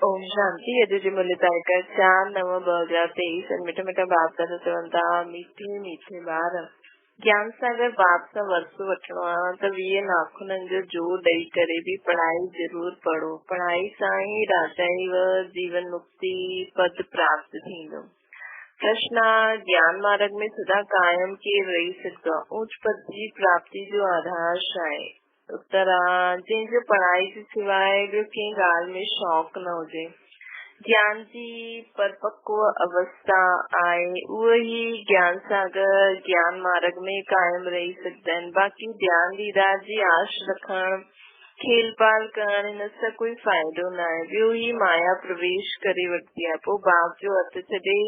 اوم شانتي اڄ جي ملي تاريخ 4/9/2023 ۽ مٺا مٺا باپ دادا چون ٿا ميٺي ميٺي ٻار گيان ساگر باپ سان ورثو وٺڻو آ ته 20 ناخنن جو زور ڏئي ڪري به پڙهائي ضرور پڙهو پڙهائي سان ئي راجائي و جيون مڪتي پد پراپت ٿيندو. پرشن آ گيان مارگ ۾ سدا قائم ڪير رهي سگهندو آ اوچ پد جي پراپتي جو آڌار ڇا آهي؟ اتر آ، جنهن جو پڙهائي جي سواء ٻيو ڪنهن ڳالهه ۾ شوق نه هجي. گيان جي پرپڪو اوستا آهي، اهي ئي گيان ساگر، گيان مارڳ ۾ قائم رهي سگهندا آهن. باقي ڌيان ديدار جي آش رکڻ، کيل پال ڪرڻ، ان سان ڪوئي فائدو ناهي. ٻيو هي مايا پرويش ڪري وٺندي آهي، پوء باپ جو هٿ ڇڏي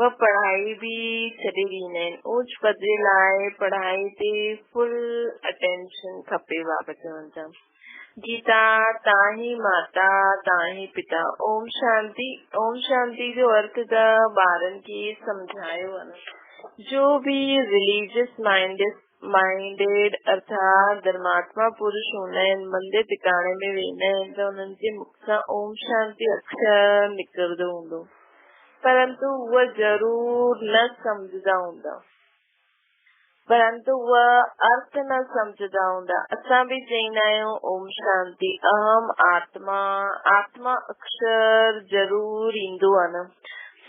و پڙهائي به ڇڏي ڏيندا آهن. اوچ پد جي لاء پڙهائي تي فل اٽينشن کپي بابا چون ٿا. گيتا تان هي ماتا تان هي پتا. اوم شانتي اوم شانتي جو ارٿ ته ٻارن کي سمجهايو آهي نه جو به رليجس مائنڊيڊ ارٿات ڌرماتما پرش هوندا آهن مندر ٽڪاڻي ۾ ويندا آهن ته انهن جي مک سان اوم شانتي اڪشر نڪرندو هوندو. پرنتو اهي ضرور نه سمجهندا هوندا. پرنتو اهي ارٿ نه سمجهندا هوندا. اسان به چئيندا آهيون اوم شانتي، اهم آتما، آتما اڪشر ضرور ايندو آهي نه.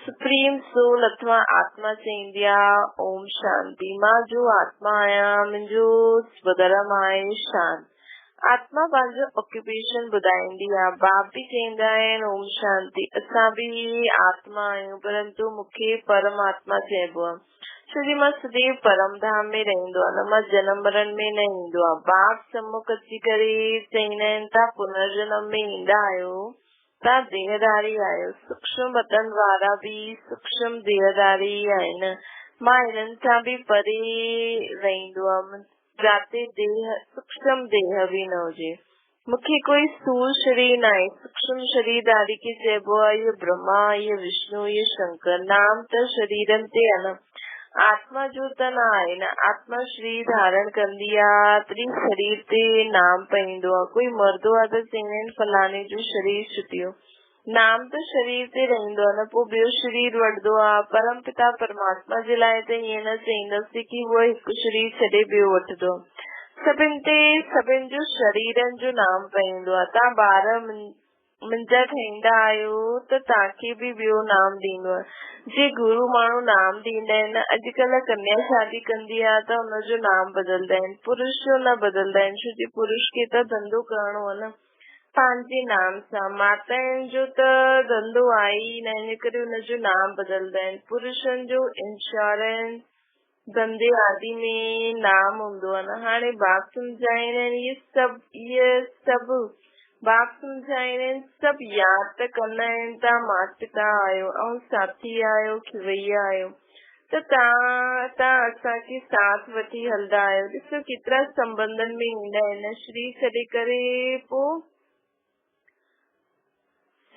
سپريم سول اٿوا آتما چئيندي آهي اوم شانتي، مان جو آتما آهيان، منهنجو سوڌرم آهي شانت. آتما پنهنجو آڪيوپيشن ٻڌائيندي آ. باپ به چئيندا آهن اوم شانتي اسان به آتما آهيون پرنتو مون کي پرم آتما چئبو آ ڇو جي مان سديو پرم ڌام ۾ رهندو آهيان مان جنم مرڻ ۾ نه ايندو آهيان. باپ سمک اچي ڪري چئيندا آهن تان پنرجنم ۾ ايندا آهيو تان ديهداري آهيو سوڪشم وطن وارا به سوڪشم ديهداري ئي آهن مان انهن سان به پري رهندو آهيان. جاتي ديهه، سوڪشم ديهه به نه هجي. مون کي ڪوئي سور شرير ناهي. سوڪشم شرير ڌاري کي چئبو آهي اهو برهما، اهو وشنو، اهو شنڪر. نام ته شريرن تي آهي نه. آتما جو ته نه آهي نه. آتما شرير ڌارڻ ڪندي آ، تڏهن شرير تي نام پئيندو آ. ڪوئي مردو آ ته چئيندا آهن فلاڻي جو شرير ڇٽيو. نام ته شرير تي رهندو آهي نه پوء ٻيو شرير وٺندو آهي. پرم پتا پرماتما جي لاء ته ائين نه چئينداسين ڪي هو هڪ شرير ڇڏي ٻيو وٺندو. سڀن تي سڀن جو شريرن جو نام پئيندو آهي. تان ٻار منهنجا ٺهيندا آهيو ته تان کي به ٻيو نام ڏيندو آهي. جي گرو ماڻهو نام ڏيندا آهن. اڄڪلهه ڪنيا شادي ڪندي آهي ته ان جو نام بدلدا آهن. پرش جو نه بدلدا آهن ڇو جي پرش کي ته ڌنڌو ڪرڻو آهي نه. پنهنجي نام سان. ماتائن جو ته ڌنڌو آهي ئي نه ان ڪري ان جو نام بدلدا آهن. پرشن جو انشورنس ڌنڌي آدي ۾ نام هوندو آهي نه. هاڻي باپ سمجهائيندا آهن اهي سڀ اهي سڀ باپ سمجهائيندا آهن سڀ ياد ته ڪندا آهن توهان مات پتا آهيو ۽ ساٿي آهيو کيوئيا آهيو. ته توهان اسان کي ساٿ وٺي هلندا آهيو. ڏسو ڪيترا سنٻنڌن ۾ ايندا آهن. شرير ڇڏي ڪري پوء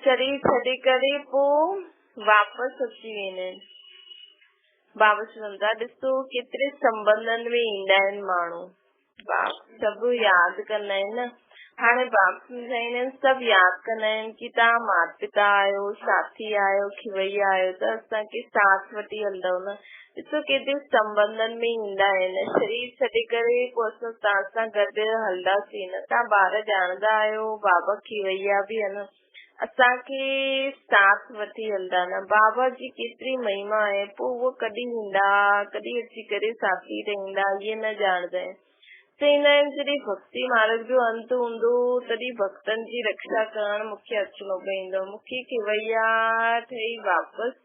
شرير ڇڏي ڪري پوء واپس اچي ويندا آهن. بابا چون ٿا ڏسو ڪيتري سنٻنڌن ۾ ايندا آهن ماڻهو. باپ سڀ ياد ڪندا آهن نه. هاڻي باپ سمجهائيندا آهن سڀ ياد ڪندا آهن ڪي توهان مات پتا آهيو، ساٿي آهيو، کيوئيا آهيو ته اسان کي ساٿ وٺي هلندؤ نه. ڏسو ڪيتري سنٻنڌن ۾ ايندا آهن. شرير ڇڏي ڪري پوء اسان توهان سان گڏ هلنداسين نه. توهان ٻار ڄاڻندا آهيو بابا کيوئيا به آهن. اسان کي ساٿ وٺي هلندا نه. بابا جي ڪيتري مهما آهي، پوء اهو ڪڏهن ايندا، ڪڏهن اچي ڪري ساٿي رهندا، اهي نه ڄاڻندا آهن. چئيندا آهن جڏهن ڀڳتي مارڳ جو انت هوندو، تڏهن ڀڳتن جي رڪشا ڪرڻ مون کي اچڻو پوندو. مون کي کيوئيا ٺهي واپس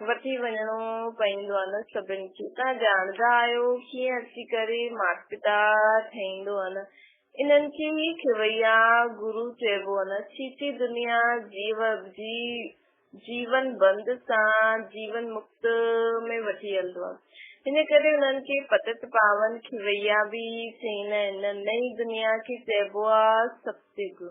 وٺي وڃڻو پوندو آهي نه سڀن کي. توهان ڄاڻندا آهيو ڪيئن اچي ڪري مات پتا ٺهيندو آهي نه. انهن کي ئي کيوئيا گرو چئبو آهي نه. ڇي ڇي دنيا جيو جي جيون بند سان جيون مڪت ۾ وٺي هلندو آهي. ان ڪري انهن کي پتت پاون کيوئيا به چئيندا آهن. نئين دنيا کي چئبو آهي ستيگ.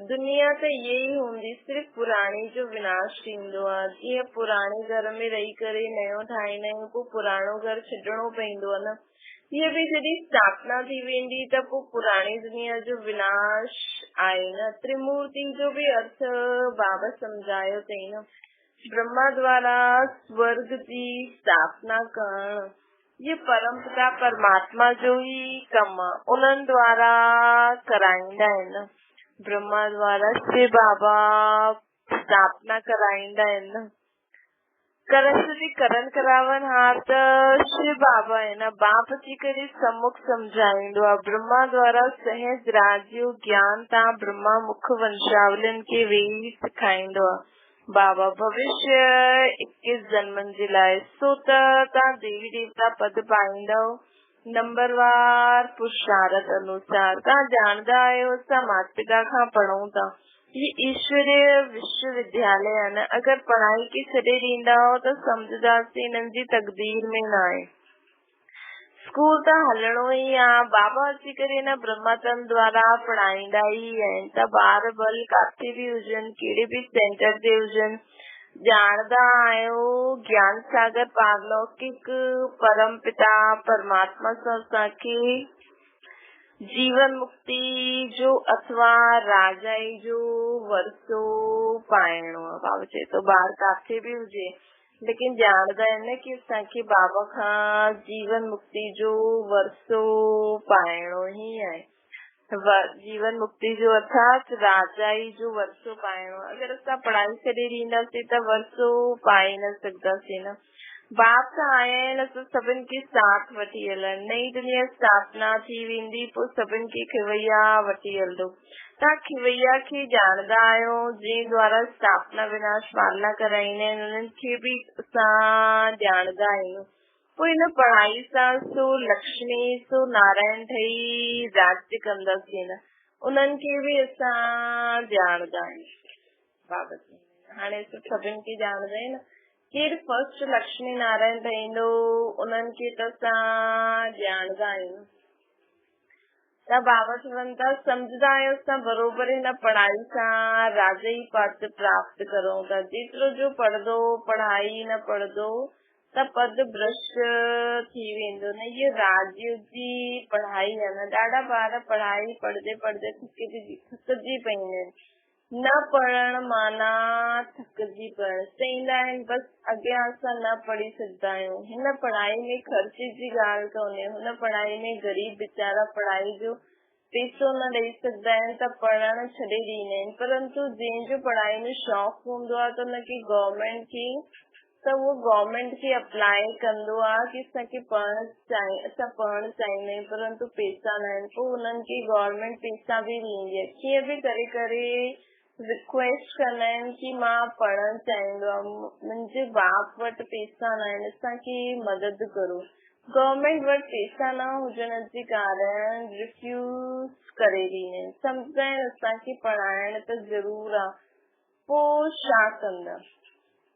दुनिया त इहा ई हूंदी, सिर्फ़ पुराणी जो विनाश थींदो आहे। जीअं पुराणे घर में रही करे नयो ठाहींदा आहियूं, पोइ पुराणो घर छॾणो पवंदो आहे न। हीअ बि जॾहिं स्थापना थी वेंदी त पोइ पुराणी दुनिया जो विनाश आहे न। त्रिमूर्ति जो बि अर्थ बाबा सम्झायो अथई न। ब्रह्मा द्वारा स्वर्ग जी स्थापना करणु इहो परमपिता परमात्मा जो ई कमु आहे, उन्हनि द्वारा कराईंदा आहिनि। ब्रह्मा द्वारा शिव बाबा स्थापना कराईंदा आहिनि। करस जी करण करावणहार त शिव बाबा आहे न। बाप अची करे सम्मुख सम्झाईंदो आहे। ब्रह्मा द्वारा सहज राजयोग ज्ञान तव्हां ब्रह्मा मुख वंशावलियुनि खे वेही सिखाईंदो आहे। बाबा भविष्य 21 जन्मनि जे लाइ, सो त तव्हां देवी देवता पद पाईंदव। नंबरवार पुरुषार्थ अनुसार तव्हां ॼाणंदा आहियो, असां माता पिता खां पढ़ूं था। हीअ ईश्वरीय विश्वविद्यालय आहे न। अगरि पढ़ाई खे छॾे ॾींदव त सम्झंदासीं हिननि जी तक़दीर में न आहे। स्कूल त हलणो ई आहे। बाबा अची करे हिन ब्रह्मतन द्वारा पढ़ाईंदा ई आहिनि त ॿार भल किथे बि हुजनि, कहिड़े बि सेंटर ते हुजनि, ॼाणंदा आहियो ज्ञान सागर पारलौकिक परम पिता परमात्मा सां असांखे जीवन मुक्ति जो अथवा राजाई जो वरसो पाइणो आहे। बाबा चए थो ॿार किथे बि हुजे, लेकिन ॼाणंदा आहिनि न की असांखे बाबा खां जीवन मुक्ति जो वरसो पाइणो ई आहे। जीवन मुक्ति जो अर्थात राजाई जो वरसो पाइणो। अगरि असां पढ़ाई छॾे ॾींदासीं त वरसो पाए न सघंदासीं न। बाप त आया आहिनि असां सभिनि खे साथ वठी हलणु। नई दुनिया स्थापना थी वेंदी, पोइ सभिनि खे खिवैया वठी हलंदो। तव्हां खिवैया खे ॼाणंदा आहियो, जंहिं द्वारा स्थापना विनाश पालना कराईंदा आहिनि, उन्हनि खे बि असां ॼाणंदा आहियूं। पोइ हिन पढ़ाई सां सो लक्ष्मी सो नारायण ठही राज्य कंदासीं न, उन्हनि खे बि असां ॼाणंदा आहियूं। बाबा हाणे असां सभिनि खे ॼाणंदा आहियूं न, केरु फर्स्ट लक्ष्मी नारायण ठहींदो, उन्हनि खे त असां ॼाणंदा आहियूं। त बाबा चवनि था सम्झंदा आहियो, असां बरोबरि हिन पढ़ाई सां राजई पद प्राप्त करूं था। जेतिरो जो पढ़ंदो, पढ़ाई न पढ़ंदो त पद भ्रष्ट थी वेंदो न। इहा राज्य जी पढ़ाई आहे न। ॾाढा ॿार पढ़ाई पढ़ंदे पढ़ंदे थकिजी पवंदा आहिनि। न पढ़णु माना थकिजी पवणु। चवंदा आहिनि बसि अॻियां असां न पढ़ी सघंदा आहियूं। हिन पढ़ाई में ख़र्च जी ॻाल्हि कोन्हे। हुन पढ़ाई में ग़रीब वीचारा पढ़ाई जो पैसो न ॾेई सघंदा आहिनि त पढ़णु छॾे ॾींदा आहिनि। परंतु जंहिंजो पढ़ाई में शौक़ु हूंदो आहे त हुनखे गवर्नमेंट खे त उहो गवर्नमेंट खे अप्लाई कंदो आहे की असांखे पढ़णु चाहे, असां पढ़णु चाहींदा आहियूं परंतु पैसा न आहिनि। पोइ हुननि खे गवर्नमेंट पैसा बि ॾींदी आहे। कीअं बि करे करे रिक्वेस्ट कंदा आहिनि की मां पढ़णु चाहींदो आहियाँ, मुंहिंजे बाप वटि पैसा न आहिनि, असांखे मदद करो। गवर्नमेंट वटि पैसा न हुजण जे कारण रिफ्यूज़ करे ॾींदा आहिनि। सम्झंदा आहिनि असांखे पढ़ाइणु त ज़रूरु आहे, पोइ छा कंदा?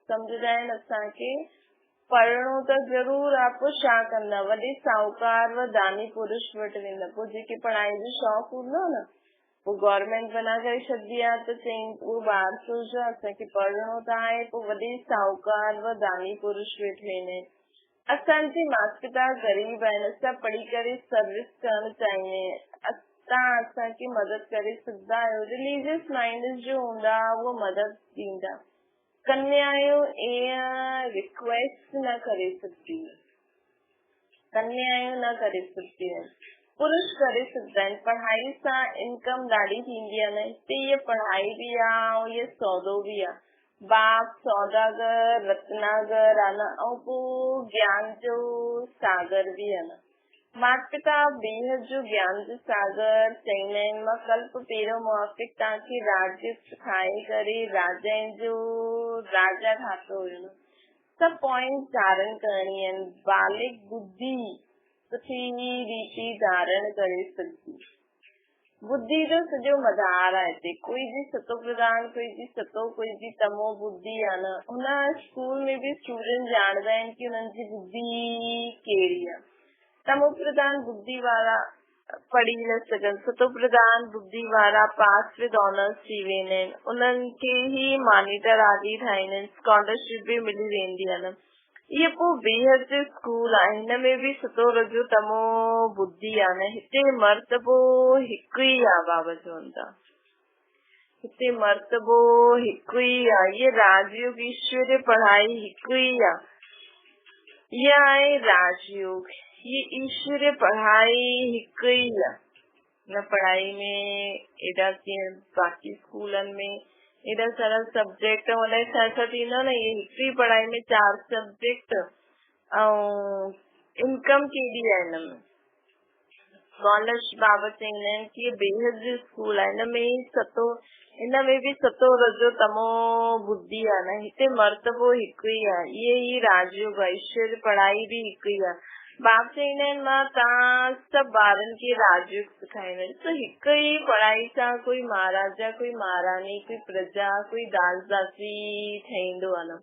सम्झंदा आहिनि असांखे पढ़णो त ज़रूरु आहे, पोइ छा कंदा? वॾे साहूकार व दानी पुरुष वटि वेंदा। पोइ जेके पढ़ाई जो शौक़ु हूंदो न, पोइ गवर्नमेंट मना करे छॾंदी आहे त चई उहो ॿार छो जो असांखे पढ़णो त आहे, पोइ वॾे साहूकार व दानी पुरुष वटि वेंदा आहिनि। असांजे माता पिता ग़रीब आहिनि, असां पढ़ी करे सर्विस करणु चाहींदा आहियूं, तव्हां असांखे मदद करे सघंदा आहियो? रिलीजियस माइंड जो हूंदा उहो मदद ॾींदा। कन्यायूं ईअं रिक्वेस्ट न करे सघंदियूं, कन्यायूं न करे सघंदियूं आहिनि, पुरुष करे सघंदा आहिनि। पढ़ाई सां इनकम ॾाढी थींदी आहे न, हिते इहा पढ़ाई बि आहे ऐं इहो सौदो बि आहे। बाप सौदागर रत्नागर आहे न, ऐं पोइ ज्ञान जो सागर बि आहे न। माता पिता बेहद जो ज्ञान जो सागर चवंदा आहिनि, मां कल्प पहिरियों मुआफ़िक़ तव्हांखे राज्य ठाहे करे राजा जो राजा ठातो हुयो न। सभु पॉइंट धारण करणी आहिनि। बालिक बुद्धि सुठी रीति धारण करे सघंदी। बुद्धि जो सॼो मदार आहे हिते। कोई जी सतो प्रधान, कोई जी सतो, कोई जी तमो बुद्धि आहे न। हुन स्कूल में बि स्टूडेंट ॼाणंदा आहिनि की हुननि जी बुद्धि कहिड़ी आहे। तमो प्रधान बुद्धि वारा پڙهي نه سگهن. ستو پرڌان ٻڌي وارا پاس ود آنرس ٿي ويندا آهن. انهن کي ئي مانيٽر آدي ٺاهيندا آهن. اسڪالرشپ به ملي ويندي آهي نه. اهي پوء بيحد جو اسڪول آهي. هن ۾ به ستو رجو تمو ٻڌي آهي نه. هتي مرتبو هڪ ئي آهي بابا چون ٿا. هتي مرتبو هڪ ئي آ. هيء راج يوگ ايشوري پڙهائي هڪ ئي آ. هيء آهي راج يوگ. هيء ايشوري پڙهائي هڪ ئي آ. هن پڙهائي ۾ ايڏا جيئن باقي اسڪولن ۾ ايڏا سارا سبجيڪٽ الائي ڇا ڇا ٿيندو آ نه هيء هڪ ئي پڙهائي ۾ چار سبجيڪٽ ۽ انڪم ڪيڏي آ هن ۾. اسڪالرشپ بابت چئيندا آهن ڪي بيحد جو اسڪول آهي ان ۾ ستو ان ۾ به ستو رجو تمو ٻڌي آهي نه هتي مرتبو هڪ ئي آهي اهي ئي راج يوگ آهي ايشور پڙهائي به هڪ ئي آهي باپ چئيندا آهن مان تان سڀ ٻارن کي راج يوگ سکائيندو آهيان ڏسو هڪ ئي پڙهائي سان ڪوئي مهاراجا ڪوئي مهاراڻي ڪوئي پرجا ڪوئي داس داسي ٺهيندو آهي نه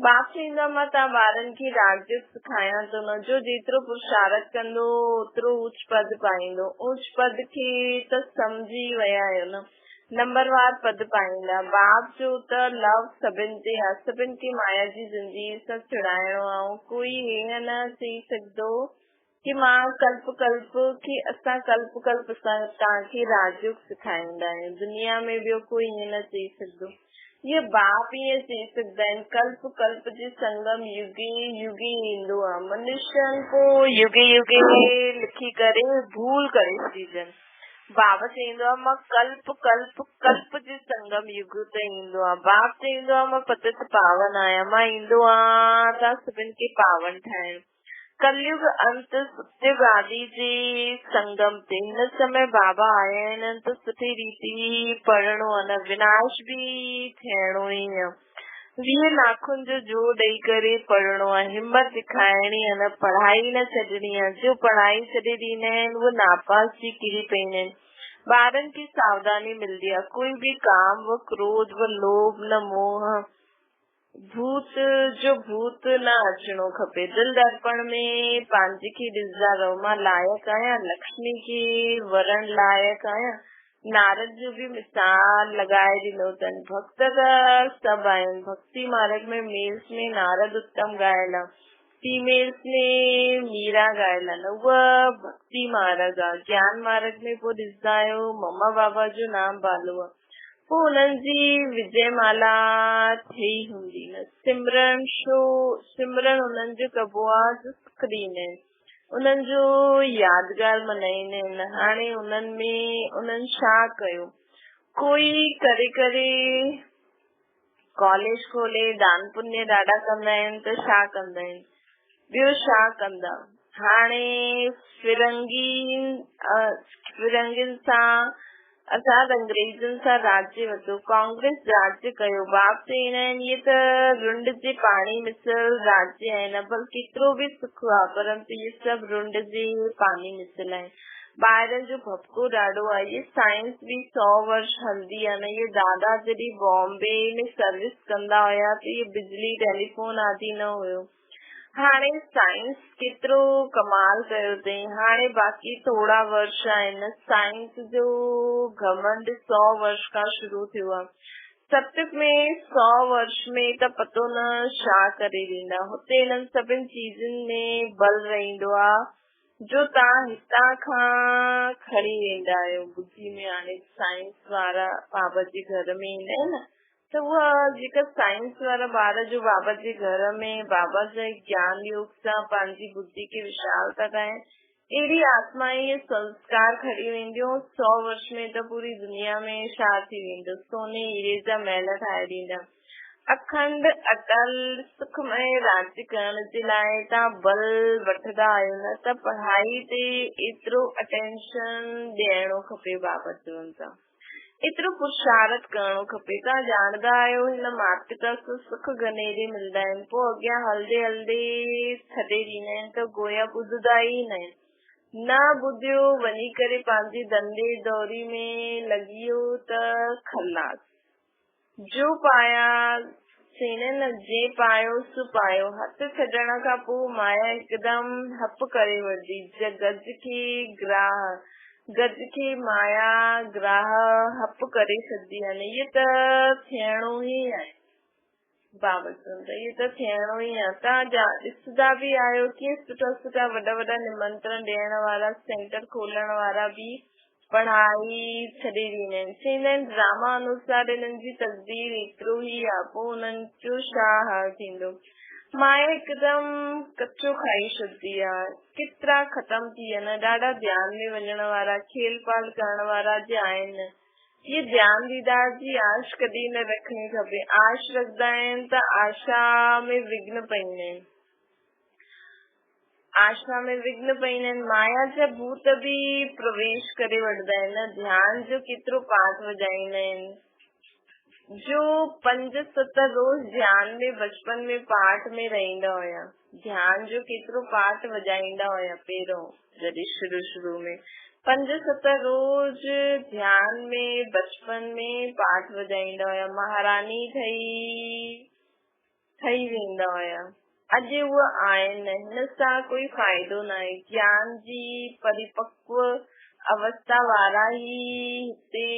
باپ چوندو آهي، مان توهان ٻارن کي راجيوگ سکايان ٿو نه، جو جيترو پرشارٿ ڪندو اوترو اوچ پد پائيندو. اوچ پد کي ته سمجهي ويا آهيو نه، نمبروار پد پائيندا. باپ جو ته لو سڀن تي آهي، سڀن کي مايا جي زنجير سان ڇڙائڻو آهي. ڪوئي هيئن نه چئي سگهندو ڪي مان ڪلپ ڪلپ ڪي اسان ڪلپ ڪلپ سان توهان کي راجيوگ سکائيندا آهيون. دنيا ۾ ٻيو ڪوئي ائين نه چئي سگهندو. اهي باپ ائين چئي سگهندا آهن. ڪلپ ڪلپ جي سنگم يگي يگي ايندو آهي. منشين پوء يگي يگي لکي ڪري ڀول ڪري ڇڏيجن. باب چئيندو آهي مان ڪلپ ڪلپ ڪلپ جي سنگم يگ تي ايندو آهيان. باپ چئيندو آهي مان پتت پاون آهيان. مان ايندو آهيان توهان سڀن کي پاون ٺاهڻ. ڪليگ انت ستيگ آدي جي سنگم تي هن سمي بابا آيا آهن ته سٺي ريتي پڙهڻو آ نه وناش به ٿيڻو ئي آ. 20 لاکن جو زور ڏئي ڪري پڙهڻو آ همت دکائڻي آ نه پڙهائي نه ڇڏڻي آ جو پڙهائي ڇڏي ڏيندا آهن اهي ناپاس ٿي ڪري پئيندا آهن. ٻارن کي ساوڌاني ملدي آ ڪوئي به ڪام و ڪروڌ و لوڀ نه موهه ڀوت جو ڀوت نه اچڻو کپي. دل درپڻ ۾ پنهنجي کي ڏسندا رهو. مان لائق آهيان؟ لڪشمي کي ورڻ لائق آهيان؟ نارد جو به مثال لڳائي ڏنو اٿن. ڀڳت ته سڀ آهن. ڀڳتي مارڳ ۾ ميلز ۾ نارد اتم ڳايل آ. فيميلز ۾ ميرا ڳايل آ نه اها ڀڳتي مارڳ آ. گيان مارڳ ۾ پوء ڏسندا آهيو مما بابا جو نام بالو آ. پوء انهن جي وجي مالا ٿئي هوندي نه. سمرڻ شو سمرڻ انهن جو ڪبو آ جو سک ڏيندا آهن. انهن جو يادگار ملهائيندا آهن. هاڻي انهن ۾ انهن ڇا ڪيو؟ ڪوئي ڪري ڪري ڪاليج کولي دان پڃ ڏاڍا ڪندا آهن ته ڇا ڪندا آهن؟ ٻيو ڇا ڪندا؟ هاڻي فرنگين فرنگين سان ارٿات انگريزن سان راڄ ورتو. ڪانگريس راڄ ڪيو. باپ چئيندا آهن اهي ته رنڊ جي پاڻي مثل راڄ آهن. ڀل ڪيترو به سک آ پرنتو اهي سڀ رنڊ جي پاڻي مثل آهن. ٻاهرن جو ڀڀڪو ڏاڍو آ. اهي سائنس به سئو ورش هلدي آ نه. اهي دادا جڏهن بامبي ۾ سروس ڪندا هيا ته اهي بجلي، ٽيليفون آدي نه هيو. هاڻي سائنس ڪيترو ڪمال ڪيو اٿئي. هاڻي باقي ٿورا ورش آهن. سائنس جو گهمنڊ سئو ورش کان شروع ٿيو آهي. ستيگ ۾ سئو ورش ۾ ته پتو نه ڇا ڪري ڏيندا. هتي انهن سڀن چيزن ۾ بل رهندو آهي جو توهان هتان کان کڻي ويندا آهيو. ٻڌي ۾ هاڻي سائنس وارا بابا جي گهر ۾ ايندا آهن نه ته اها جيڪا سائنس وارا ٻار جو بابا جي گهر ۾ بابا جي گيان يوگ سان پنهنجي ٻڌي کي وشال ٿا ٺاهين، اهڙي آتمائن اهي سنسڪار کڻي وينديون، سئو ورش ۾ ته پوري دنيا ۾ ڇا ٿي ويندو، سوني هيري جا محل ٺاهي ڏيندا. اکنڊ اٽل سکمئي راڄ ڪرڻ جي لاء تان بل وٺندا آهيو نه ته پڙهائي تي ايترو اٽينشن ڏيڻو کپي بابا چون ٿا. ايترو پرشارٿ ڪرڻو کپي. توهان ڄاڻندا آهيو هن ماتڪا سان سک گهڻيري ملندا آهن. پوء اڳيان هلندي هلندي ڇڏي ڏيندا آهن ته گويا ٻڌندا ئي ناهن. نه ٻڌيو وڃي ڪري پنهنجي ڌنڌي دوري ۾ لڳي ويو ته خلاص. جو پايا چئيندا آهن نه جنهن پايو سو پايو. هٿ ڇڏڻ کان پوء مايا هڪدم هپ ڪري وٺندي. گج کي گراهه، گج کي مايا گراهه هپ ڪري ڇڏندي آهي نه. اهو ته ٿيڻو ئي آهي. بابا چون ٿا اهو ته ٿيڻو ئي آهي. توهان ڏسندا به آهيو ڪيئن سٺا سٺا وڏا وڏا نمنترڻ ڏيڻ وارا سينٽر کولڻ وارا به پڙهائي ڇڏي ڏيندا آهن. چئيندا آهن ڊراما انوسار انهن جي تقدير ايترو ئي آهي پوء انهن جو ڇا حال ٿيندو. مايا هڪدم ڪچو کائي ڇڏندي آهي. ڪيترا ختم ٿي ويا نه ڏاڍا ڌيان ۾ وڃڻ وارا کيل پال ڪرڻ وارا جي آهن. اهي ڌيان ديدار جي آش ڪڏهن نه رکڻي کپي. آش رکندا آهن ته آشا ۾ وگهن پئيندا آهن. آشا ۾ وگهن پئيندا آهن. مايا جا ڀوت به پرويش ڪري وٺندا آهن. ڌيان جو ڪيترو پاٺ وڄائيندا آهن. جو پنج ست روز ڌيان ۾ بچپن ۾ پاٺ ۾ رهندا هيا. ڌيان جو ڪيترو پاٺ وڄائيندا هيا پهريون جڏهن شروع شروع ۾ پنج ست روز ڌيان ۾ بچپن ۾ پاٺ وڄائيندا هيا. مهاراني ٺهي ٺهي ويندا هيا. اڄ اهي آهن. هن سان ڪوئي فائدو ناهي. گيان جي پريپڪو اوستا وارا ئي هتي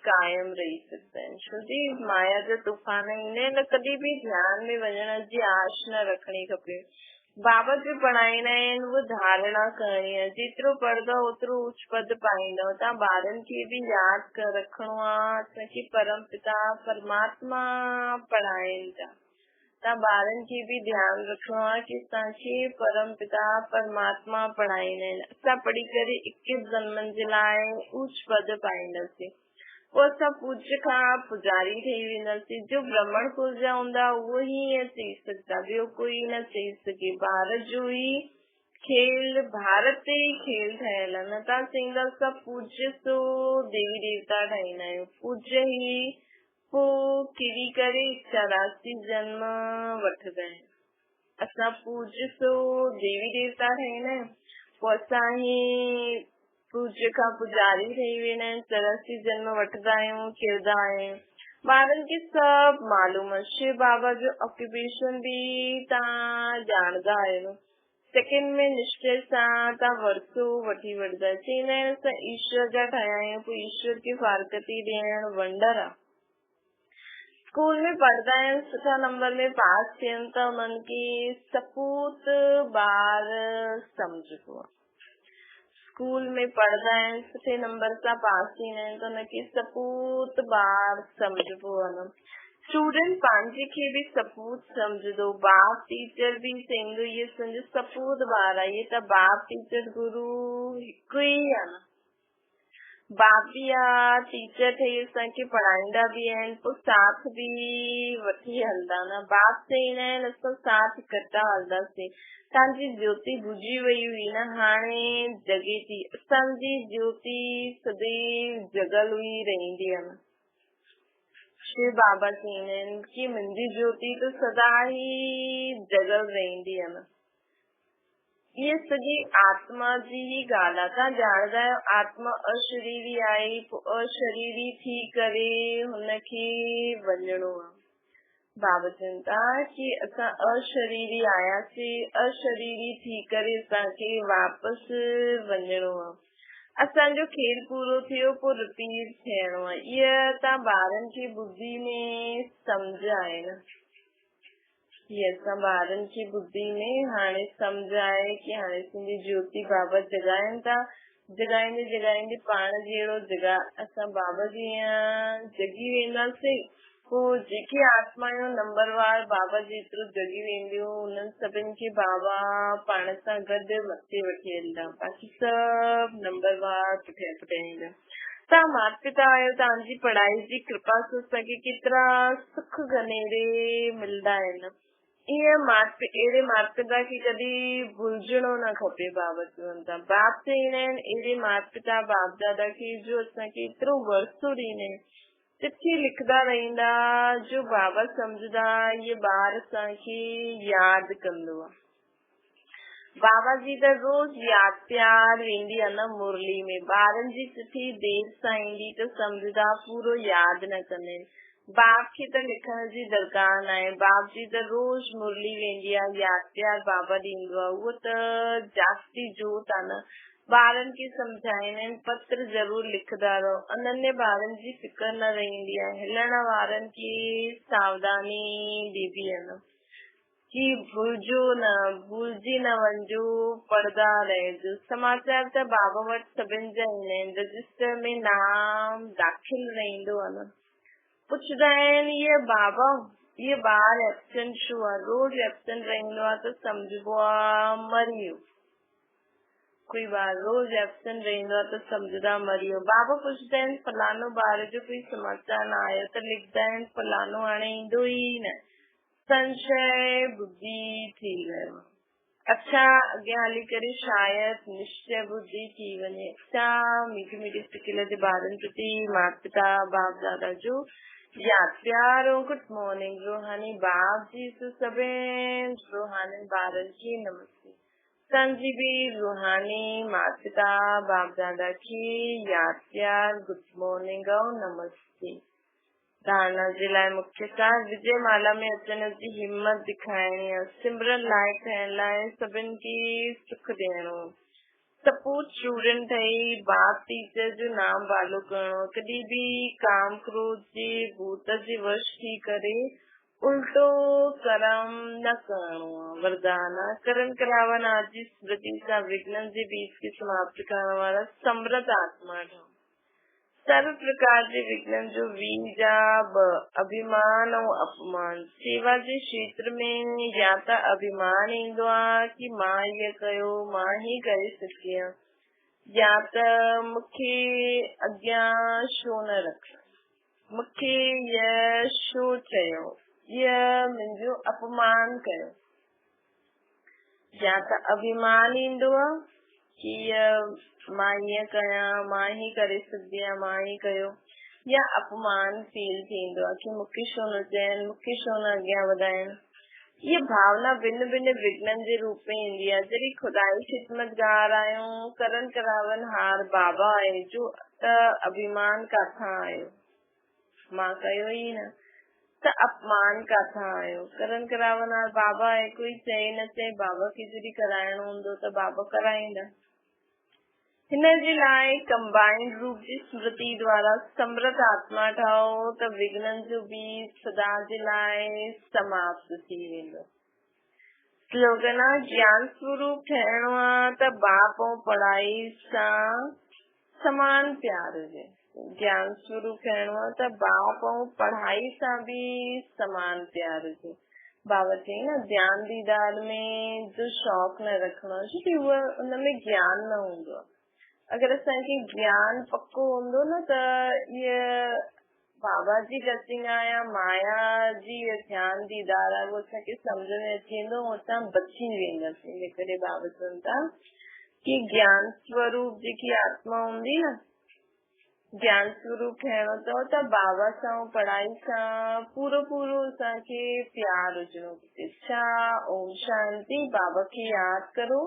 قائم رهي سگهندا آهن. ڇو جي مايا جا طوفان ايندا آهن ته ڪڏهن به ڌيان ۾ وڃڻ جي آش نه رکڻي کپي. بابا جو پڙهائيندا آهن اهو ڌارڻا ڪرڻي آهي. جيترو پڙهندؤ اوترو اوچ پد پائيندؤ. توهان ٻارن کي به ياد رکڻو آهي اسان کي پرم پتا پرماتما پڙهائين ٿا. تان ٻارن کي به ڌيان رکڻو آهي ڪي اسان کي پرم پتا پرماتما پڙهائيندا آهن اسان پڙهي ڪري اڪيس جنمن جي لاء اوچ پد پائينداسين پوء اسان پوڄ کان پوڄاري ٺهي وينداسين جو برهمڻ ڪل جا هوندا اهو ئي ائين چئي سگهندا ٻيو ڪوئي نه چئي سگهي ڀارت جو ئي کيل ڀارت تي ئي کيل ٺهيل آهي نه تان چئيندا اسان پوڄ سو ديوي ديوتا ٺاهيندا آهيون پوڄ ئي پوء ڪري ڪري 84 جنم وٺندا آهن. اسان پوڄ سو ديوي ديوتا ٺهيندا آهيون. پوء اسان هي پوڄ کان پوڄاري ٺهي ويندا آهيون. 84 جنم وٺندا آهيون، ڪردا آهيون. ٻارن کي سڀ معلوم آهي. شو بابا جو آڪيوپيشن به توهان ڄاڻندا آهيو. سيڪنڊ ۾ نشچي سان تان ورثو وٺي وٺندا. چئيندا آهن اسان ايشور جا ٺاهيا آهيون پوء ايشور کي فارغتي ڏيڻ ونڊر آ. اسڪول ۾ پڙهندا آهن سٺا نمبر ۾ پاس ٿين ته انهن کي سپوت ٻار سمجهبو آ. اسڪول ۾ پڙهندا آهن سٺي نمبر سان پاس ٿيندا آهن ته ان کي سپوت ٻار سمجهبو آهي نه اسٽوڊنٽ پنهنجي کي به سپوت سمجهندو باپ ٽيچر به چئيندو اهي سمجهو سپوت ٻار آهي اهي ته باپ ٽيچر گرو هڪ ئي آهي نه باپ به آ ٽيچر ٺهي اسان کي پڙهائيندا به آهن پوء ساٿ به وٺي هلندا نه باپ چئيندا آهن اسان ساٿ اڪٺا هلنداسين توهان جي جيوتي بجهي وئي هئي نه هاڻي جڳي ٿي اسان جي جيوتي سديو جڳل هئي رهندي آ نه شو بابا چئيندا آهن ڪي منهنجي جيوتي ته سدا ئي جڳل رهندي آ نه اها سڄي آتما جي ئي ڳالهه آهي. توهان ڄاڻندا آهيو آتما اشريري آهي، پوء اشريري ٿي ڪري هن کي وڃڻو آهي. بابا چون ٿا ڪي اسان اشريري آياسين، اشريري ٿي ڪري اسان کي واپس وڃڻو آهي. اسان جو کيل پورو ٿيو پوء رپيٽ ٿيڻو آهي. اها توهان ٻارن کي ٻڌي ۾ سمجهه آهي نه. هي اسان ٻارن کي ٻڌي ۾ هاڻي سمجهه آهي ڪي هاڻي سنڌي جيوتي بابا جڳائين ٿا جڳائيندي جڳائيندي پاڻ جهڙو جڳا اسان بابا جيئن جڳي وينداسين پوء جيڪي آتمايون نمبر وار بابا جيترو جڳي وينديون انهن سڀن کي بابا پاڻ سان گڏ مٿي وٺي هلندا باقي سڀ نمبر وار پٺيان پٺيان ايندا. توهان مات پتا آهيو توهان جي پڙهائي جي ڪرپا سان اسان کي ڪيترا سک گهنيري ملندا آهن ايئن مات اهڙي مات پتا کي ڪڏهن ڀلجڻو نه کپي بابا چون ٿا باپ چئيندا آهن اهڙي مات پتا باپ دادا کي جو اسان کي ايترو ورثو ڏيندا آهن چٺي لکندا رهندا جو بابا سمجهندا اهي ٻار اسان کي ياد ڪندو آهي. بابا جي ته روز ياد پيار ويندي آ نه مرلي ۾ ٻارن جي چٺي دير سان ايندي ته سمجهدا پورو ياد نه ڪندا آهن. बाप खे त लिखण जी दरकार नाहे, बाप जी त रोज़ मुरली वेंदी आहे, यादि प्यार बाबा ॾींदो आहे, उहो त जास्ती जोत आहे न। ॿारनि खे सम्झाईंदा आहिनि, पत्र ज़रूर लिखंदा रहो। अनन्य ॿारनि जी फ़िक्र न रहंदी आहे, हिलण वारनि खे सावधानी ॾिबी आहे न की भुलिजो न, भुलिजी न वञिजो, पढ़ंदा रहिजो। समाचार त बाबा वटि सभिनि जा ईंदा आहिनि, रजिस्टर में नाम दाख़िल रहंदो आहे न। पुछंदा आहिनि, इहे बाबा, इहे ॿार एबसेंट छो आहे? रोज़ एबसेंट रहंदो आहे त सम्झिबो आहे मरी वियो। कोई ॿार रोज़ एबसेंट रहंदो आहे त सम्झंदा मरी वियो। बाबा पुछंदा आहिनि, फलानो ॿार जो कोई समाचार न आयो त लिखंदा आहिनि, फलानो हाणे ईंदो ई न। संशय बुद्धि थी वियो। अच्छा, अॻियां हली करे शायदि निश्चय बुद्धि थी वञे। अच्छा, मीठी मीठी सिकिल जे ॿारनि प्रति माता पिता बाप दादा जो यादि प्यार। गुड मॉर्निंग रूहानी बाप जी सभिनि रूहानी ॿारनि खे नमस्ते। संजीवी रूहानी माता पिता बाप दादा खे यादि प्यार, गुड मॉर्निंग ऐं नमस्ते। धारणा जे लाइ मुख्य सार विजय माला में अचण जी हिमत ॾेखारिणी आहे, सिमरन लाइक़ थियण लाइ सभिनि खे सुख ॾियणो, सपूत स्टूडेंट ठही बाप टीचर जो नाम वालो करणो, कॾहिं बि काम क्रोध जे भूत जे वश थी करे उल्टो करम न करणो आहे। वरदान आहे, करण करावन आज जी स्मृति सां विघ्ननि जे बीज खे समाप्त करण वारा समृद्ध आत्मा ठहो। सर्व प्रकार जे विघ्ननि जो बीज आहे ॿ, अभिमान ऐं अपमान। सेवा जे क्षेत्र में या त अभिमान ईंदो आहे की मां इहो कयो, मां ई करे सघी आहियां, या त मूंखे अॻियां छो न रखियो, मूंखे इहो छो चयो, इहो मुंहिंजो अपमान कयो। या त अभिमान ईंदो आहे की मां ईअं कयां, मां ई करे सघंदी आहियां, मां ई कयो, या अपमान फील थींदो आहे की मूंखे छो न चयनि, मूंखे छो न अॻियां वधाइनि। इहा भावना भिन भिन विघ्ननि जे रूप में ईंदी आहे। जॾहिं ख़ुदाई ख़िदमतगार आहियूं, करण करावन हार बाबा आहे जो, त अभिमान काथां आयो? मां कयो ई न, त अपमान काथां आयो? करण करावन हार बाबा आहे, कोई चए न चए, बाबा खे जॾहिं कराइणो हूंदो त बाबा कराईंदा। हिन जे लाइ कंबाइंड रूप जी स्मृति द्वारा समृद्ध आत्मा ठाहो त विघ्ननि जो बीज सदा जे लाइ समाप्त थी वेंदो। स्लोगन आहे, ज्ञान स्वरूप ठहिणो आहे त बाप ऐं पढ़ाई सां समान प्यार हुजे। ज्ञान स्वरूप ठहिणो आहे त बाप ऐं पढ़ाई सां बि समान प्यार हुजे। बाबा चई न, ध्यान दीदार में जो शौक़ु न रखणो आहे, छो की उहो उन में ज्ञान न हूंदो आहे। अगरि असांखे ज्ञान पको हूंदो न त इहा बाबा जी टचिंग आहे या माया जी ध्यान दीदार आहे, उहो असांखे सम्झ में अची वेंदो ऐं असां बची वेंदासीं। इन करे बाबा चवनि था की ज्ञान स्वरूप जेकी आत्मा हूंदी न, ज्ञान स्वरूप ठहिणो अथव त बाबा सां पढ़ाई सां पूरो पूरो असांखे प्यार हुजणो घुरिजे। अच्छा, ओम शांति। बाबा खे यादि करो।